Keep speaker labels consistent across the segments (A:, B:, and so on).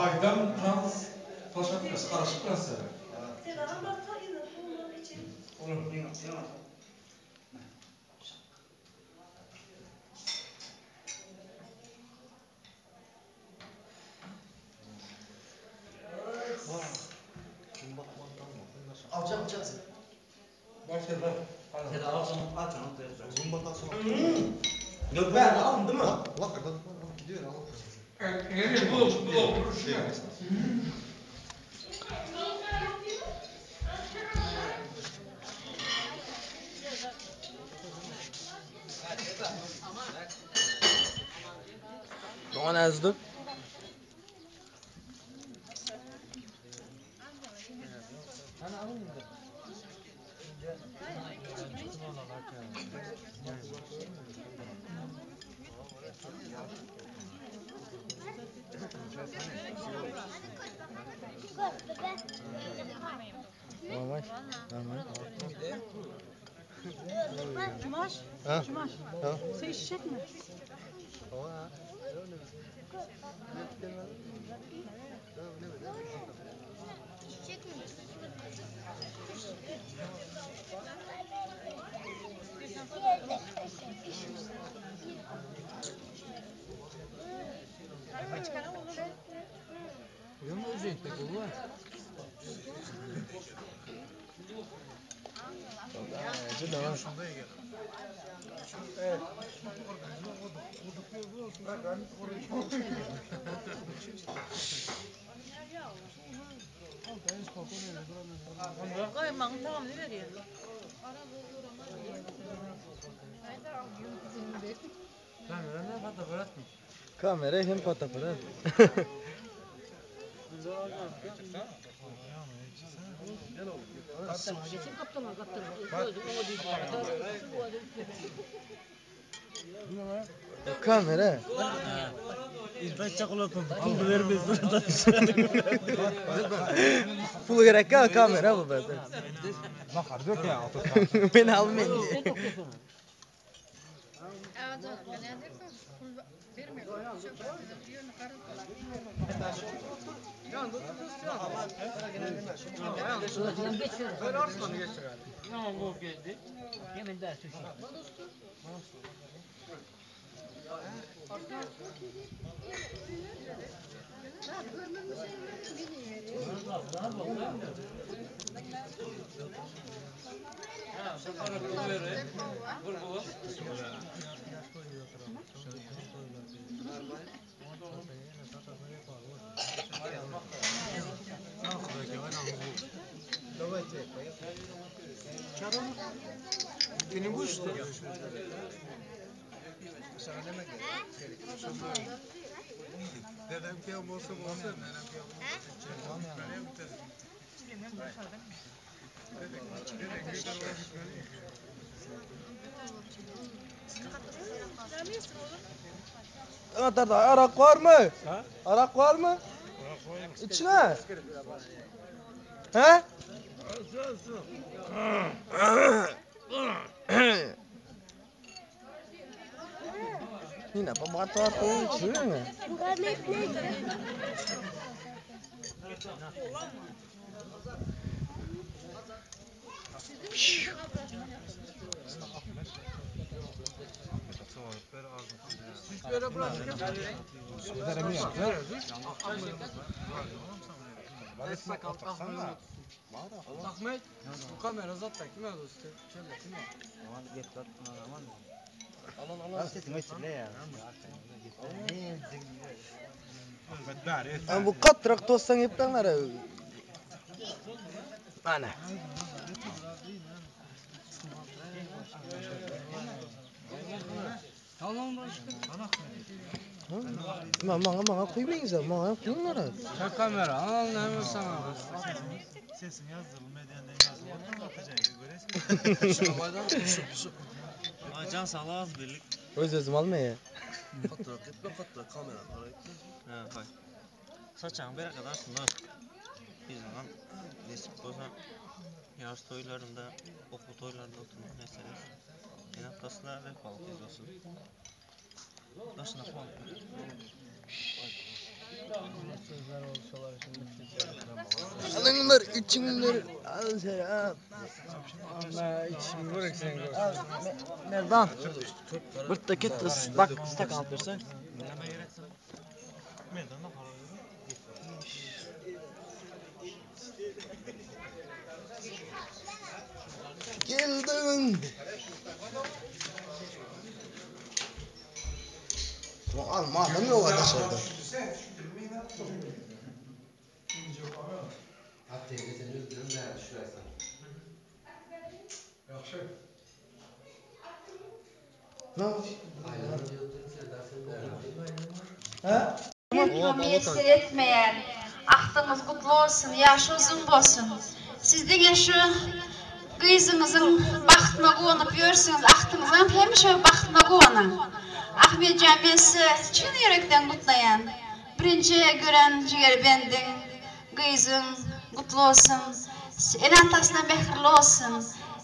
A: Aýdam trans ploşadkasy garaşyp bilen size.
B: Dogan azdy.
C: Cumaş. Cumaş. Sen içecek mi?
D: Gaýmagyň tagamyny berýär.
B: Kamera hem fotoaparat. Kamera. Pul gerek ha kamera bu bende. Ben almayayım diye. Anahtarda arak var mı? Arak var mı? İçine. He? Yine baba tatlı içine.
E: Ahmet, bu kamera zaten kime dostu?
B: Ama bu katrak tosttan hep Ana. Ma maňa maňa koymayın maňa koymalar.
E: Sen kamera al ne sana.
F: Sesin yazdırılma edenden yazdım. Atacak göresin.
G: Can sağlığı az birlik.
B: Öz özüm almaya.
G: Katrak etme katrak kamera. Ha hay. Saçağın bere kadar şunlar. Bir zaman nesip olsa yarış toylarında, okul toylarında oturmak meselesi. En haftasına ve balık olsun. Daşyna hon.
B: Alınlar içinler. Al sen
E: Ama içim bırak sen gör.
B: Merdan.
G: Bir taket ıslak ıslak alıp versen.
F: Meydanda karar.
B: Geldin. Alma adam yok dışarıda. Ne? Ha?
H: Müyesser etmeyen, ahtınız kutlu olsun, yaşı uzun bolsun. Siz diňe şu gyzyňyzyň bagtyna guwanyp ýörsüňiz, ahtyňyzyň hemişe bagtyna guwanyň. Ahmetjan men sizi çyn ýürekden gutlaýan. Birinji gören jigerbendiň, gyzyň gutly bolsun. Ene-atasyna mähirli bolsun.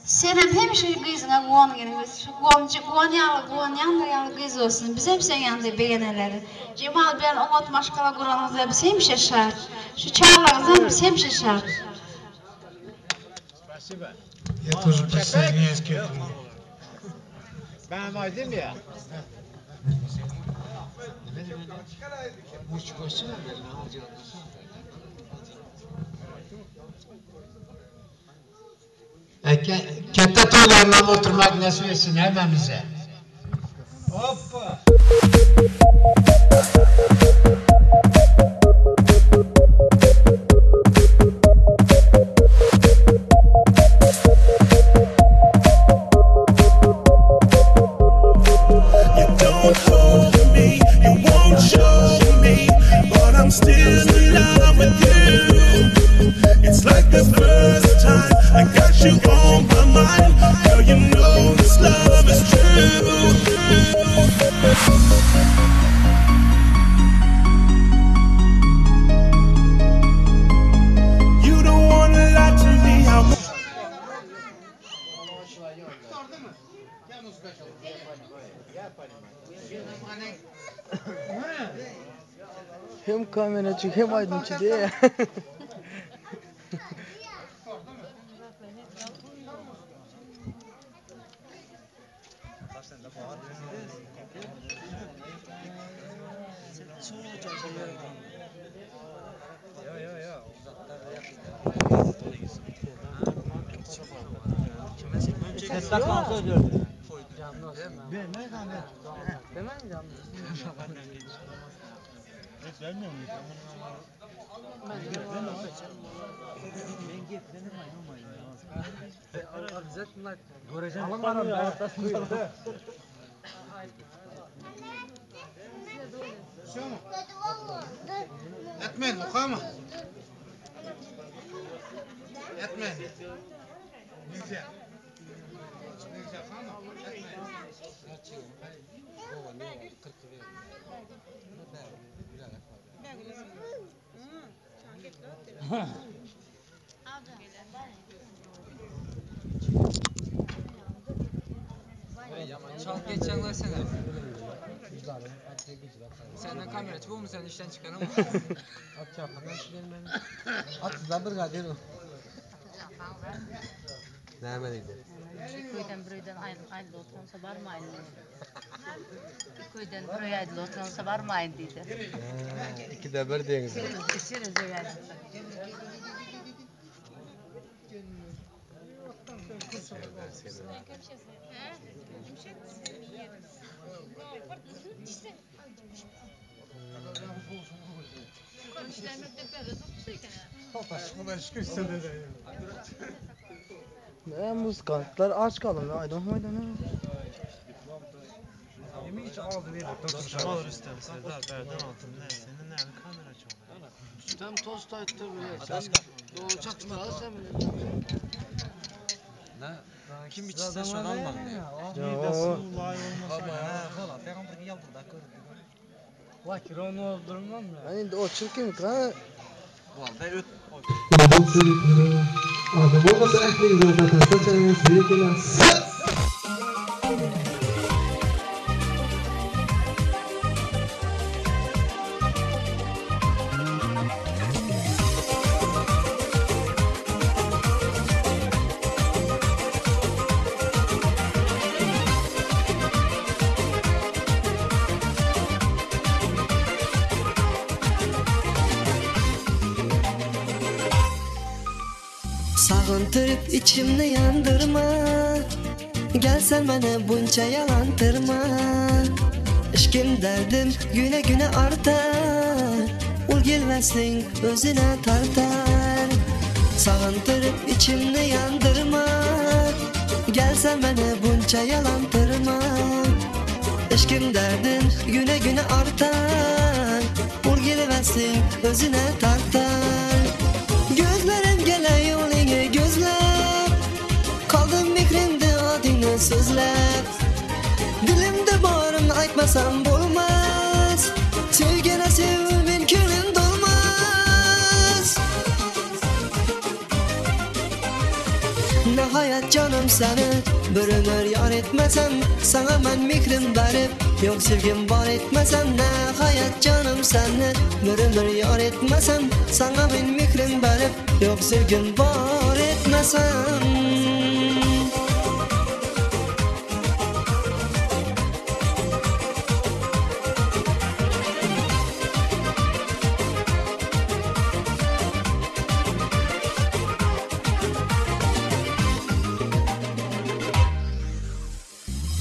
H: Senem hemişe gyzyňa guwangyn. Guwanjy guwanýaly, guwanýandyr ýaly gyz bolsun. Bizem seň ýanyňda begeneler. Jemal bilen oňat maşgala guranyňyza biz hemişe şat. Şu çagalaryňyzam biz hemişe şat.
F: Я тоже присоединяюсь к этому.
E: Ben aydın ya.
I: Katta to'ylardan o'tirmak nasib etsin hammamize.
E: Hoppa.
J: You don't hold me, you won't show me, but I'm still in love with you. It's like the first time I got you on my mind. Girl, you know this love is true. You don't wanna lie to me. I
B: Hem kameracı hem aydınçı diye.
E: Etmeyin okama. Etmeyin. Neyse. Neyse ama etmeyin. Çal geçen sene. Senden kamera çıkıyor mu sen işten çıkaran mı?
D: Köyden bireyden ayrı oturansa barmayın dedi. Köyden birey ayrı oturansa barmayın dedi.
B: İkide bir diyorsunuz.
D: İçeriz öyle.
B: Ne muskantlar aç kalın ya. Aydın aydın.
F: Şamal Rüstem Serdar Berdan altın ne senin ne kamera çok.
B: Tam tost ayttı bile. Doğu çakma sen bile.
G: Kim içse şunu alma.
B: Ya. Hani o çirkin kan.
I: Adam olmasa ahlingiz zaten.
K: Sagyntyryp içimni ýandyrma Gel sen meni bunça ýalantyrma Yşkym derdim güne güne artar Ol gelmesliň özüne tartar Sagyntyryp içimni ýandyrma Gel sen meni bunça ýalantyrma Yşkym derdim güne güne artar Ol gelmesliň özüne tartar Gözlerim gele ýolyňy gözläp Kaldym mehrimde adyňy sözläp Dilimde baryn aýtmasam bolmaz Söýgene söýgü men köňlüm dolmaz Nihaýat janym seni bir ömür ýar etmesem Saňa men mehrim berip ýok sevgim bar etmesem Nihaýat janym seni bir ömür ýar etmesem Saňa men mehrim berip ýok sevgim bar etmesem.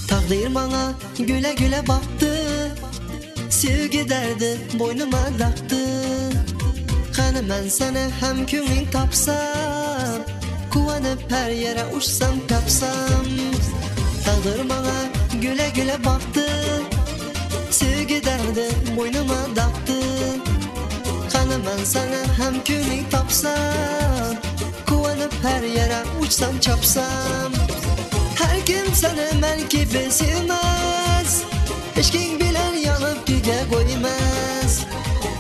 K: Takdyr maňa güle-güle bakdy, Sevgi derdi boýnuma dakdy. Hany men seni hem köňlüň tapsam, Guwanyp her ýere uçsam tapsam. Takdyr maňa güle-güle bakdy, Sevgi derdi boýnuma dakdy. Hany men seni hem köňlüň tapsam, Guwanyp her ýere uçsam çapsam. Her kim seni men kibi sevmez Yşkyň bilen ýanyp gije goýmaz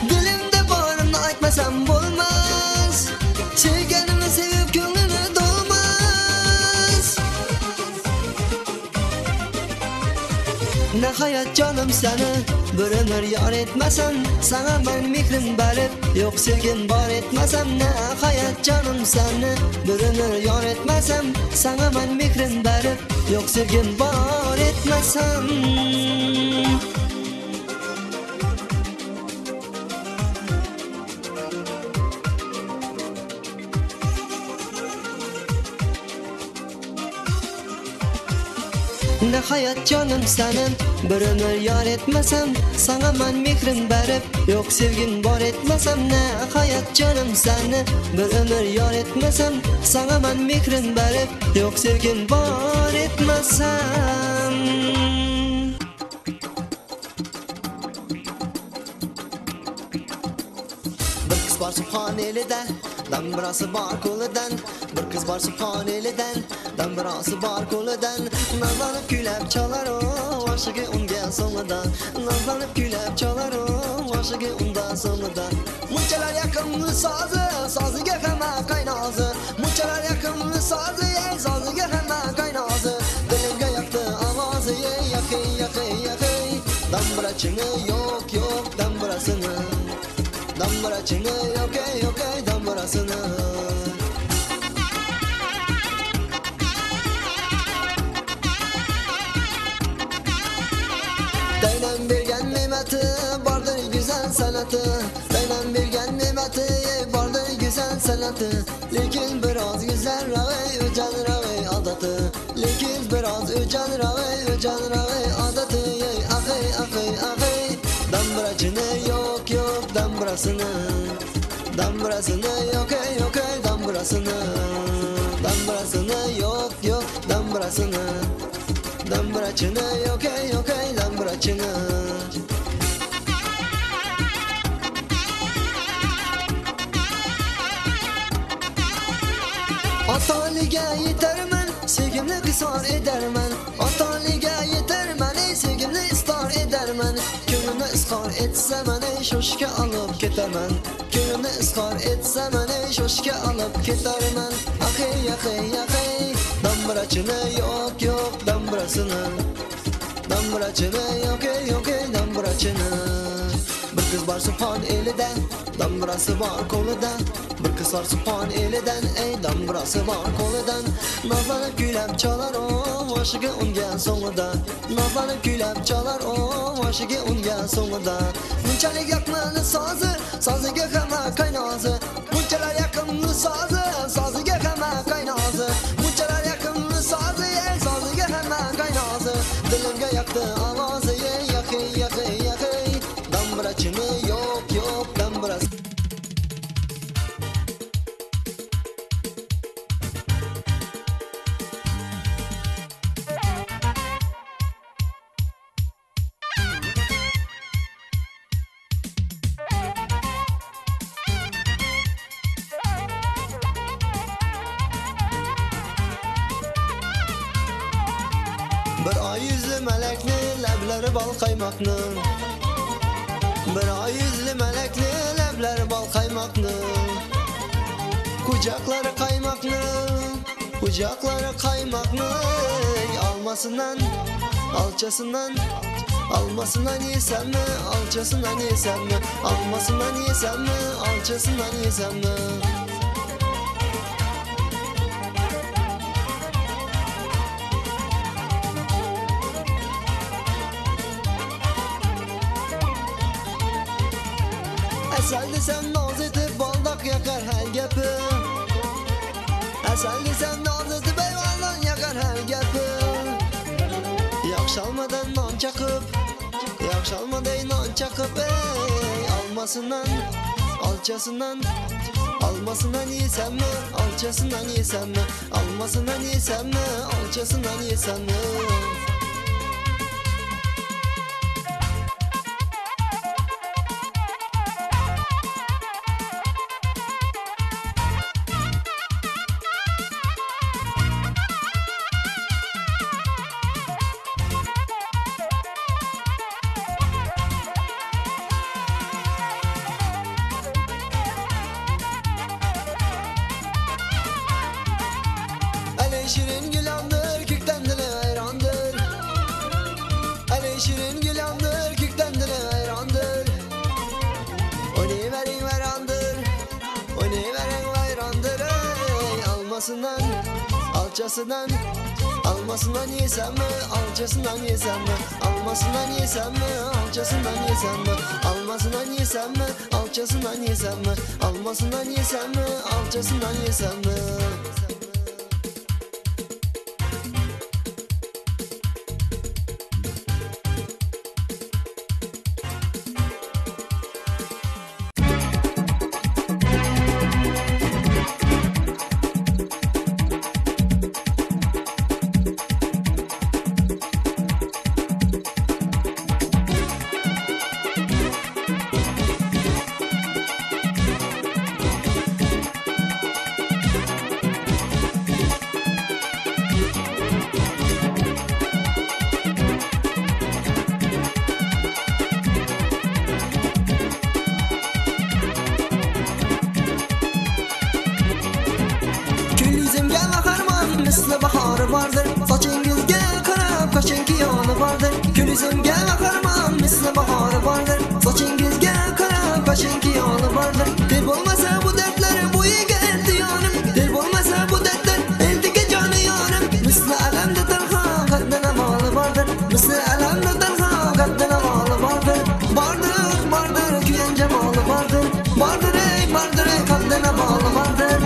K: Dilimde baryny aýtmasam bolmaz Söýgenimi söýüp köňlümi dolmaz Nihaýat janym seni bir ömür ýar etmesem Saňa men mehrim berip ýok sevgim bar etmesem Nihaýat janym seni bir ömür ýar etmesem Saňa men mehrim berip ýok sevgim bar etmesem. Nihaýat janym senem bir ömür ýar etmesem Saňa men mehrim berip ýok sevgim bar etmesem Nihaýat janym seni bir ömür ýar etmesem Saňa men mehrim berip ýok sevgim bar etmesem. Bir kız bar Subhan eliden Dambrası bar koludan Bir kız var Subhan eliden Dambrası bar koludan Nazlanıp küylep çalar o Aşığı unga soňudan Nazlanıp küylep çalar o Aşığı unda soňudan Munçalar yakımlı sazı Sazıga hemme kaynazı Munçalar yakımlı sazı Ey sazıga hemme kaynazı Dilimge yaktı avazı Ey yakı yakı yakı Dambraçını yok yok dambrasını Dambraçını yok ey yok ey dambrasını Deylen bergen nimeti bardır güzel sanatı Deylen bergen nimeti bardır güzel sanatı Lekin biraz güzel rağı öcan rağı adatı Lekin biraz öcan rağı öcan rağı adatı Ey ahey ahey ahey Dambracını yok yok dambrasını Dambrasını yok ey yok ey dambrasını Dambrasını yok yok dambrasını Dambraçını yok ey yok ey dambraçını Ataliga yetermen Sevgimni qisor edermen Ataliga yetermen ey sevgimni istor edermen Ko'nglimni izhor etsaman ey shoshga olib ketaman Ko'nglimni izhor etsaman ey shoshga olib ketarman Axey axey axey Dambrachini yo'q yo'q dambrasini Dambrachini yo'q ey yo'q ey dambrachini Bir kız bar Subhan elidan Dambrası bar qo'lidan Bir kız var Subhan elidan Ey dambrası bar qo'lidan Nazlanıp küylep çalar o Aşığı unga so'ngidan Nazlanıp küylep çalar o Aşığı unga so'ngidan Bunchalik yoqmali sozi Soziga hamma qaynozı Bunchalar yoqimli sozi Soziga hamma. Lebleri bal kaymaklı Bir ay yüzlü melekli Lebleri bal kaymaklı Kucakları kaymaklı Kucakları kaymaklı Almasından Alçasından Almasından yesem mi Alçasından yesem mi Almasından yesem mi Alçasından yesem mi Əsəl desəm naz edib baldaq yakar hər gəpi Əsəl desəm naz edib eyvallah yakar hər gəpi Yaxşalmadan nan çakıp Yaxşalmadan nan çakıp ey Almasından alçasından Almasından yesem mi alçasından yesem mi Almasından yesem mi alçasından yesem mi Ali şirin gülandır, kökten dili ayrandır. Ali şirin gülandır, kökten dili ayrandır. O ne verin verandır, o ne verin vayrandır. Ey, almasından, alçasından, almasından yesem mi, alçasından yesem mi, almasından yesem mi, alçasından yesem mi, almasından yesem mi, alçasından yesem mi, almasından yesem mi, alçasından yesem mi? Gül yüzümge bakarman misli baharı vardır Saçıngızga qarab qaşınki yoni vardır Gül yüzümge bakarman misli baharı vardır Saçıngızga qarab qaşınki yoni vardır Dil bolmasa bu dertler bu eldi yanım Dil bolmasa bu dertler eldiki canı yarım Misli alemde tenha kaddine bağlı vardır Misli alemde tenha kaddine bağlı vardır Vardır vardır küyen cemalı vardır Vardır ey vardır ey kaddine bağlı vardır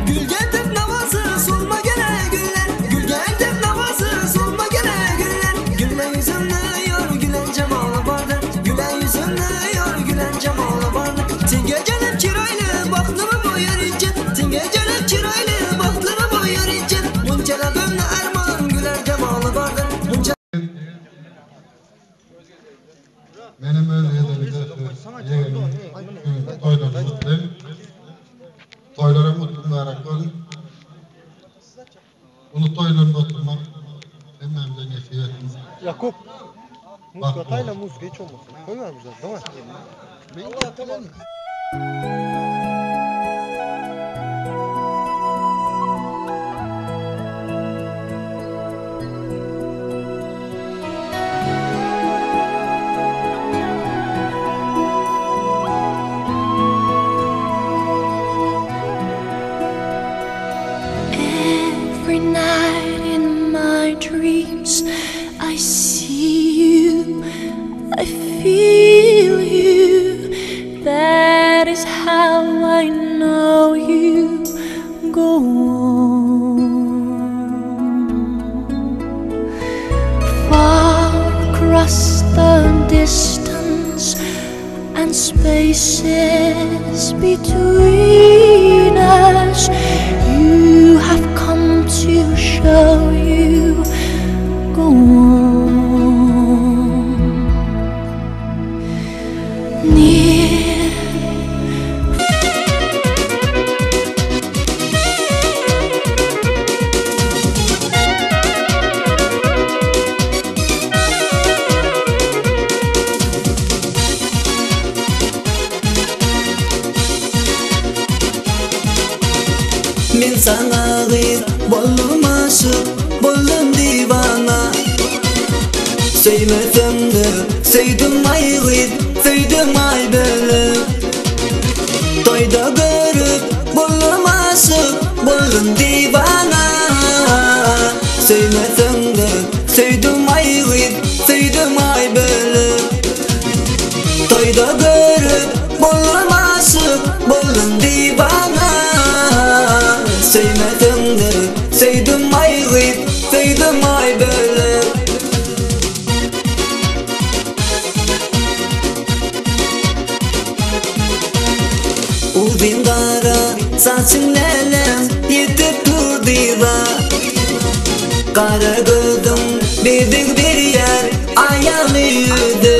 K: Gül geldim namazı solma gele güller Gül geldim namazı solma gele güller Gülen yüzümle yar gülen cemalı vardır Gülen yüzümle yar gülen cemalı vardır Tinge gelip kiraylı baktımı bu yer için Tinge gelip kiraylı baktımı bu yer için Munca labımla erman güler cemalı vardır Munca
L: Menem öz gezegimde ýegenim toýlaryny gutlaýyn. Toýlaram gutly mübärek bolsun. Uly toýlarynda oturmak hemmämize nesip etsin.
F: Yakup. Muz
L: Bak
F: katayla muz geç olmasın. Koy vermişler değil mi?
M: Every night in my dreams, I see you, I feel you. That is how I know you go on. Far across the distance and spaces between us, you have come to show you go on. Near
K: Men saňa gyz boldum aşyk, boldum diwana. Söýmeseň-de söýdüm aý gyz, söýdüm aý bölek. Toýda görüp boldum aşyk, boldum diwana. Söýmeseň-de söýdüm aý gyz, söýdüm aý bölek. Toýda görüp boldum aşyk, boldum diwana. Söýmeseň-de söýdüm aý gyz, söýdüm aý bölek. Uzyn gara saçyň lälem ýetip dur dyza. Gara gözüň bezeg berýär aýaly ýüze.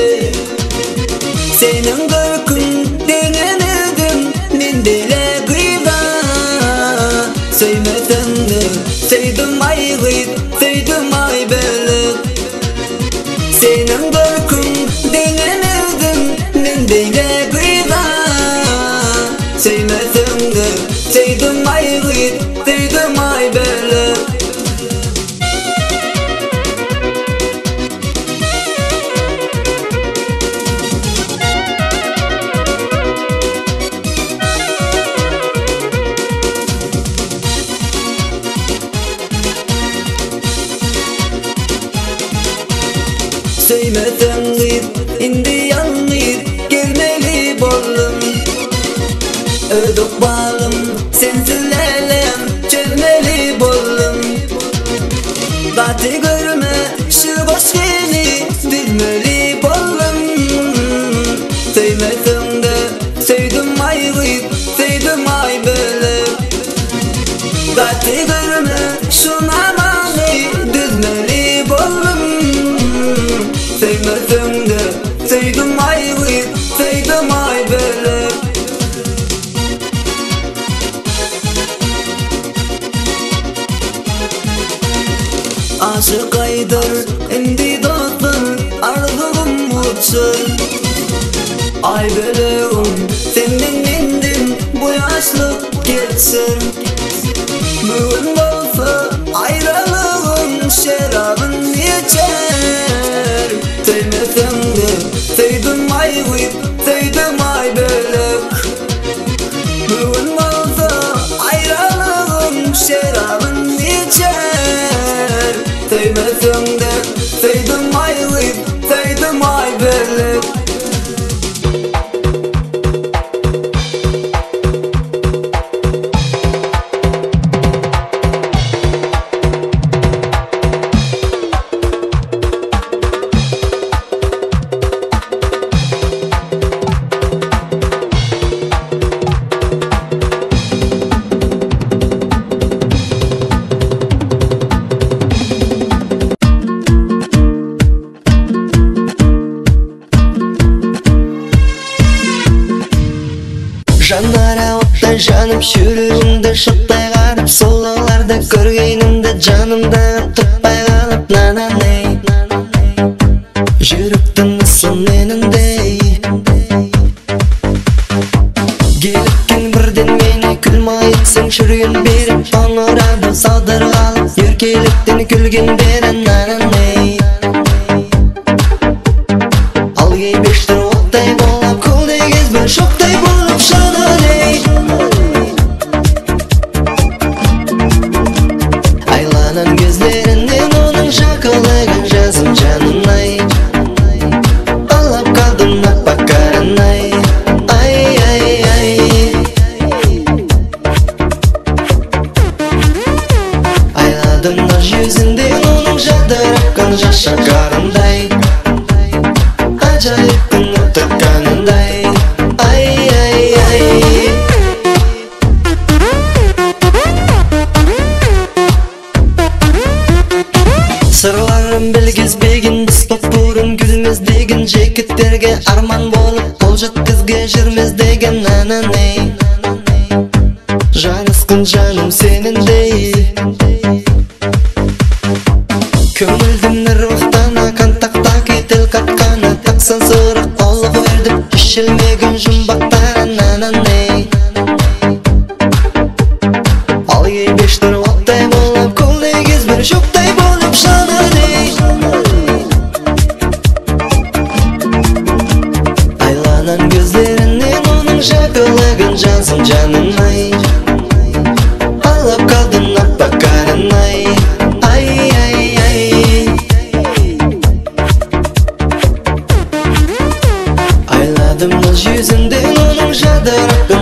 K: Seniň görküň deňemedim men beýle gyza. Söýmeseň-de söýdüm aý gyz, söýdüm aý bölek. Seniň görküň deňemedim men beýle gyza. Söýmeseň-de söýdüm aý gyz, söýdüm aý bölek. Söýmeseň gyz, indi ýalňyz gezmeli boldum. Öz ykbalym sensiz lälem çözmeli boldum. Gaty görme şu goşgyny düzmeli boldum. Söýmeseň-de söýdüm aý gyz, söýdüm aý bölek. Gaty görme şu namany düzmeli boldum. Söýmeseň-de söýdüm aý gyz, söýdüm aý bölek. Aşyk aýdar indi dostlar arzuwym uçar. Aý bölegim senden menden bu ýaşlyk geçer. Bu gün bolsa aýralygyň şerabyn içer. Söýmeseň-de söýdüm aý gyz, söýdüm aý bölek. Bu gün bolsa aýralygyň şerabyn içer. Söýmeseň-de söýdüm aý gyz, söýdüm aý bölek.
N: Janara otday janıp Жүрегімді шоқтай қарып Сұлуларды көргенімді Жанымдағы тұтпай қалып на-на-ней Жүрек тынысы меніңдей Келіккен бірден мені күлмайықсың жүрген беріп Қоңырады саудыр қалып Еркеліктен күлген бері на-на-ней Ал кебештір оттай болып Көлде кезбе шоқтай болып жанар ей Айланан көздерінен оның жақылығын жазым жаным ай Алап қалдым аппақ қарын ай Ай ай ай Айладым нұр жүзінден оның жадырап жас шақарындай Ажайып күн ұтыққанындай Ай ай ай Сырларын білгізбеген біз боп бұрын күлмес деген жігіттерге арман болып қол жеткізге жүрмес деген на-на-ней Жарасқан жаным сеніндей Көңілдің нұр контактаки тіл қатқаны тақсан сырық толық вердіп шешілмеген жұмбақтары на-на-ней Ал Jansıň janynay. Alyp kaldın appak karınay. Ay ay ay. Ayladım ol yüzünden onun jadırıp.